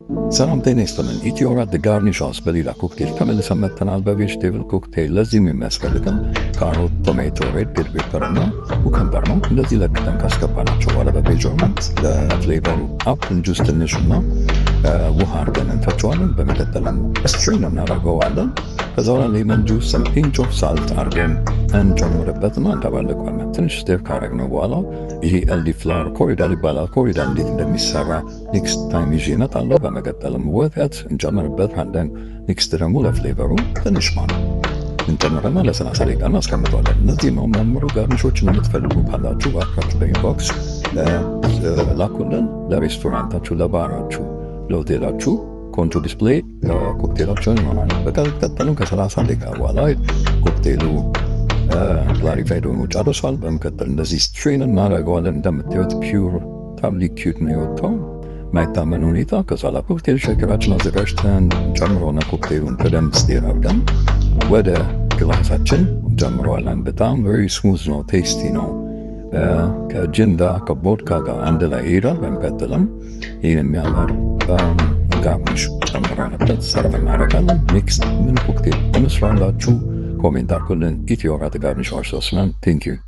ሰላም ጤና ይስጥልን። ኢትዮራት Garnish House በሌላ ኮክቴል ተመልሰን መጥተናል። በ vegetable cocktail ለዚህም የሚያስፈልገን ካሮት፣ tomato፣ red bell pepper እና cucumber ነው። እንደዚህ ለክተን ካስገባናቸው በኋላ በ measurement ለ flavor ኡ apple juice ትንሽ እና ውሃ አድርገን እንፈጨዋለን። በመቀጠልም strain እናደርገዋለን። ከዛ በኋላ lemon juice፣ pinch of salt አድርገን እንጨምርበትና እንደባለቀዋለን። ትንሽ stir ካደረግነው በኋላ ይሄ elderflower cordial ይባላል። Cordial እንዴት እንደሚሰራ next time ይዤ እመጣለሁ። በመቀጠልም ወተት እንጨምርበታለን። Next ደግሞ ለ flavor ኡ ትንሽ ማር እንጨምርና ለ30 ደቂቃ እናስቀምጠዋለን። እነዚህ የሚያምሩ garnish ኦችን የምትፈልጉ ካላችሁ እባካችሁ በ inbox ላኩልን። ለሬስቶራንታችሁ፣ ለባራችሁ፣ ለሆቴላችሁ ቆንጆ display ኮክቴላቸውን ይሆናል። በቀጠሉም ከ30 ደቂቃ በኋላ ኮክቴሉ clarified ሆኖ ጨርሷል። በመቀጠል እንደዚህ strain እናደርገዋለን። እንደምታዩት pure በጣም liquid ነው የወጣው ማይታመን ሁኔታ። ከዛ ላይ cocktail shaker ኣችን አዘጋጅተን ጨምሮና ኮክቴሉን በደንብ stir አድርገን ወደ glass ኣችን ጨምረዋለን። በጣም very smooth ነው፣ tasty ነው። ከ gin ጋር ከቮድካ ጋር አንድ ላይ ይሄዳል። በመቀጠልም ይህን የሚያምር garnish ጨምረንበት serve እናደርጋለን። Next ምን ኮክቴል እንስራላችሁ? Comment አድርጉልን። ኢትዮራት Garnish House ነን። Thank you.